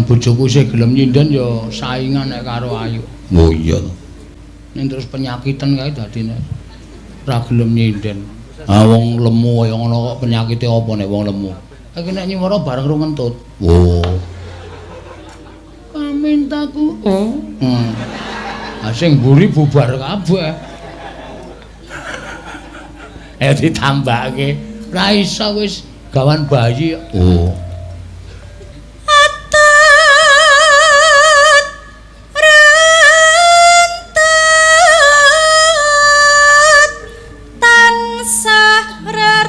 Bojoku isih gelem nyinden ya saingan nek karo Ayu. Oh iya to. Ning terus penyakitan kae dadine ora gelem nyinden. Ah wong lemu kaya ngono kok penyakite apa nek wong lemu? Iki nek nyuwara bareng ro ngentut. Oh. Pamintaku. Oh. Ah sing mburi bubar kabeh. Ayo ditambahke. Ora iso wis gawan bayi. Oh. Atat rentet tansah reruntungan.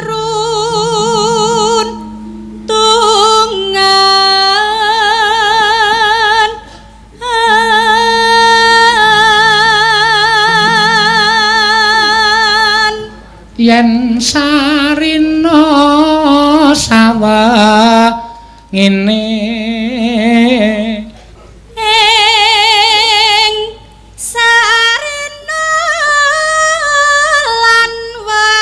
Yen sarina sawah ngene ing sarina lan wengine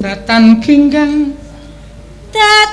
datan ginggang datan